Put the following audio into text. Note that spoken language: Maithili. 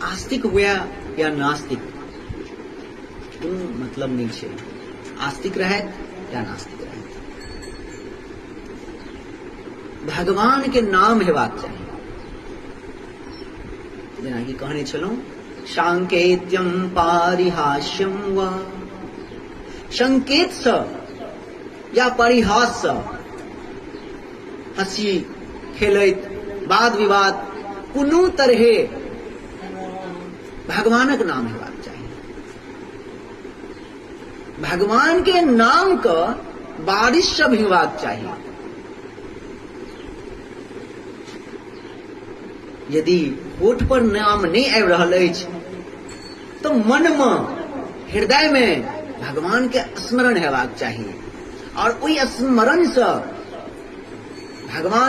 आस्तिक हुए या नास्तिक, कोनो मतलब नहि छै। आस्तिक रहथि या नास्तिक रहथि, भगवान के नाम हेबाक चाही। जेनाकि कहने छलहुँ, सांकेत्यम पारिहास्यम वा, संकेत सँ या परिहास सँ हँसी खेलैत वाद विवाद कोनो तरहे भगवानक नाम हेबाक चाही। भगवान के नाम के बारिश सँ भिंगबाक चाही। यदि होठ पर नाम नहि आबि रहल अछि तऽ मन मे, हृदय मे भगवान के स्मरण हेबाक चाही और ओहि स्मरण सँ भगवान